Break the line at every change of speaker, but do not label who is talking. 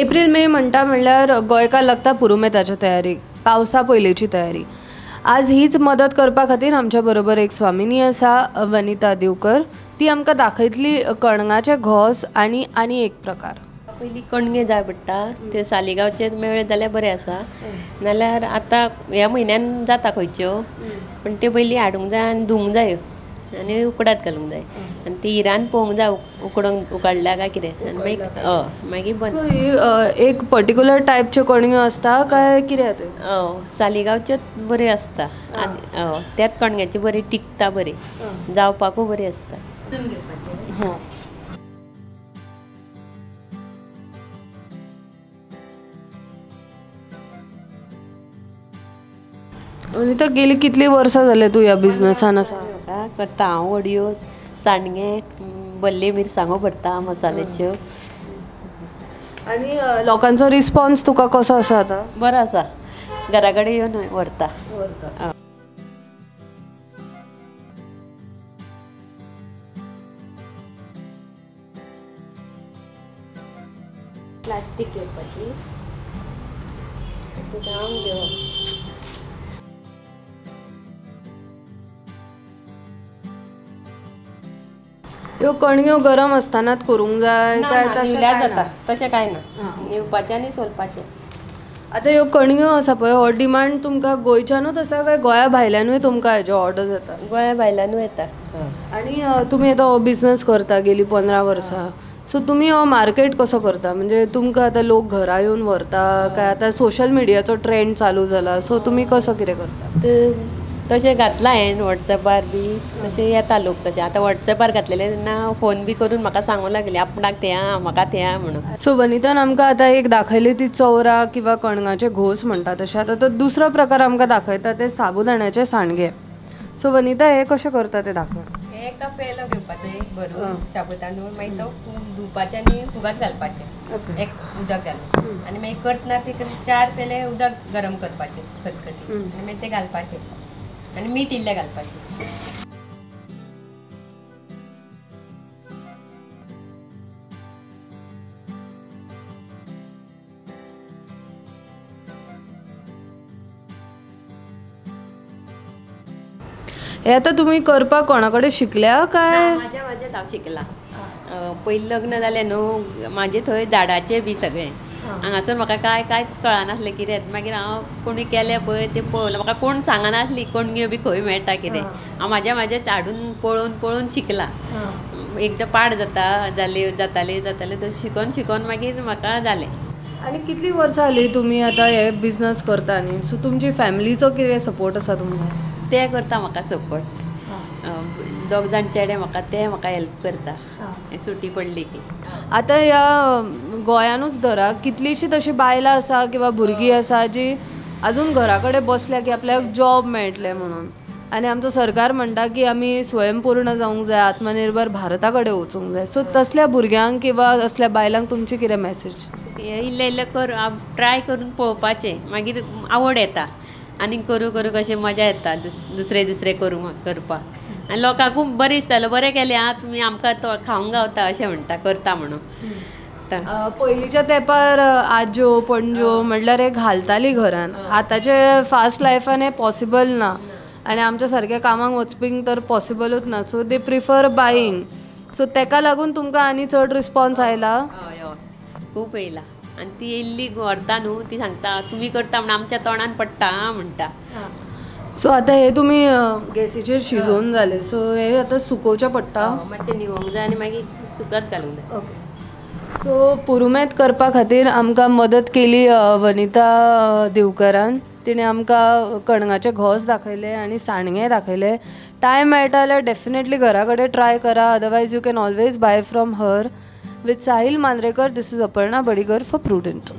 एप्रील मे म्हणटा म्हणल्यार गोंयकार लागता पुरुमेताच्या तयारीक, पावसा पयलींची तयारी. आज हीच मदत करपा खातीर आमच्या बरोबर एक स्वामिनी आसा, वनिता दिवकर. ती आमकां दाखयतली कणगाचे घोस आनी आनी एक प्रकार.
पयलीं कणगे जाय पडटा, ते सालिगांवचे मेळ्ळे जाल्यार बरें आसा, नाल्यार आतां ह्या म्हयन्यान जाता खंयच्यो, पण त्यो पयलीं हाडूंक जाय आनी धुवूंक जायो आनी उकडात घालूंक जाय आनी ती हिरान पळोवंक जाय उकडूंक उकडल्या काय कितें आनी मागीर हय मागीर बंद.
एक पर्टिक्युलर टायपच्यो कणग्यो आसता काय कितें तें?
हय, सालिगांवच्योच बऱ्यो आसता आनी हय त्याच कणग्याची बरी टिकता, बरी जावपाकूय बरी आसता.
वनिता, गेली कितली वर्सां जाले तूं ह्या बिजनसान आसा?
करता हांव वडयो, सांडगे, बल्ले मिरसांगो भरता मसाल्याच्यो.
आनी लोकांचो रिस्पॉन्स तुका कसो आसा आतां?
बरो आसा, घरा कडेन येवन व्हरता. प्लास्टीक घेवपाची गांव घेवप.
ह्यो कणग्यो गरम आसतनाच करूंक जाय काय
जाता? तशें कांय ना, येवपाचें आनी सोलपाचें.
आतां ह्यो कणग्यो आसा पळय, हो डिमांड तुमकां गोंयच्यानूच आसा काय गोंया भायल्यानूय तुमकां हेज्यो ऑर्डर्स येता?
गोंया भायल्यानूय येता.
आनी तुमी आतां हो बिजनस करता गेली 15 वर्सां, सो तुमी हो मार्केट कसो करता? म्हणजे तुमकां आतां लोक घरा येवन व्हरता काय आतां सोशल मिडियाचो ट्रेंड चालू जाला, सो तुमी कसो कितें करता?
तशें घातलां हांवें वॉट्सॅपार बी, तशें येता लोक. तशें आतां वॉट्सॅपार घातलेले तेन्ना फोन बी करून म्हाका सांगूंक लागले आपणाक तें आं म्हाका तें आं म्हणून.
सो वनितान आमकां आतां एक दाखयली ती चवरा किंवा कणगाचे घोस म्हणटा तशें. आतां तो दुसरो प्रकार आमकां दाखयता ते साबुदाण्याचे सांडगे. सो वनिता, हे कशें करता ते दाखय.
हे एका पेलो घेवपाचो एक भरून शाबू तांदूळ, मागीर तो धुवपाचें आनी फुगात घालपाचें, एक उदक घालून, आनी मागीर करतना ते 4 पेले उदक गरम करपाचें खतखतीत आनी मागीर ते घालपाचें आनी मीठ इल्लें घालपाचें.
हे आतां तुमी करपाक कोणा कडेन शिकल्या काय?
म्हाज्या म्हाजें हांव शिकलां. पयलीं लग्न जालें न्हू म्हाजें थंय झाडाचें बी सगळें हांगासर म्हाका कांय कांयच कळनासलें कितें. मागीर हांव कोणी केलें पळय तें पळोवलें, म्हाका कोण सांगनासली कणग्यो बी खंय मेळटा कितें. हांव म्हाज्या म्हाजें हाडून पळोवन पळोवन शिकलां. एकदां पाड जाता जाली जाताली जातालें तशें शिकोन शिकोन मागीर म्हाका जालें.
आनी कितलीं वर्सां जालीं तुमी आतां हे बिजनस करता न्ही, सो तुमची फॅमिलीचो कितें सपोर्ट आसा तुमकां?
ते करता म्हाका सपोर्ट, दोग जाण चेडे म्हाका ते म्हाका हेल्प करता सुटी पडली की.
आतां ह्या गोंयानूच धरा कितलीशीं तशीं बायलां आसा किंवा भुरगीं आसा जी अजून घरा कडेन बसल्या की आपल्याक जॉब मेळटलें म्हणून, आनी आमचो सरकार म्हणटा की आमी स्वयंपूर्ण जावंक जाय, आत्मनिर्भर भारता कडेन वचूंक जाय, सो तसल्या भुरग्यांक किंवा असल्या बायलांक तुमची कितें मॅसेज?
इल्लें इल्लें कर ट्राय करून पळोवपाचें, मागीर आवड येता आनी करूं करूं कशें मजा येता दुसरें दुसरें करूं करपाक, आनी लोकांकूय बरें दिसतालें, बरें केलें आं तुमी आमकां तो खावंक गावता अशें म्हणटा करता म्हणून.
पयलींच्या तेंपार आज्यो पणज्यो म्हणल्यार हे घालताली घरान, आतांचे फास्ट लायफान हें पॉसिबल ना आनी आमच्या सारक्या कामाक वचपींक तर पॉसिबलूच ना, so they prefer buying. So तेका लागून तुमकां आनी चड रिस्पॉन्स आयला?
हय हय, खूब येयला. आनी ती येयल्ली व्हरता न्हू ती सांगता तुमी करता म्हण आमच्या तोंडान पडटा आं म्हणटा.
सो आतां हे तुमी गॅसीचेर शिजोवन जाले, सो हे आतां सुकोवचें पडटा?
मातशें न्हिवोंक जाय आनी मागीर सुकत घालूंक जाय.
ओके, सो पुरुमेत करपा खातीर आमकां मदत केली वनिता दिवकरान. तिणें आमकां कणगाचे घोस दाखयले आनी सांडगे दाखयले. टायम मेळटा जाल्यार डेफिनेटली घरा कडेन ट्राय करा, otherwise you can always buy from her. With Sahil Mandrekar, this is Aparna Badigar for Prudent.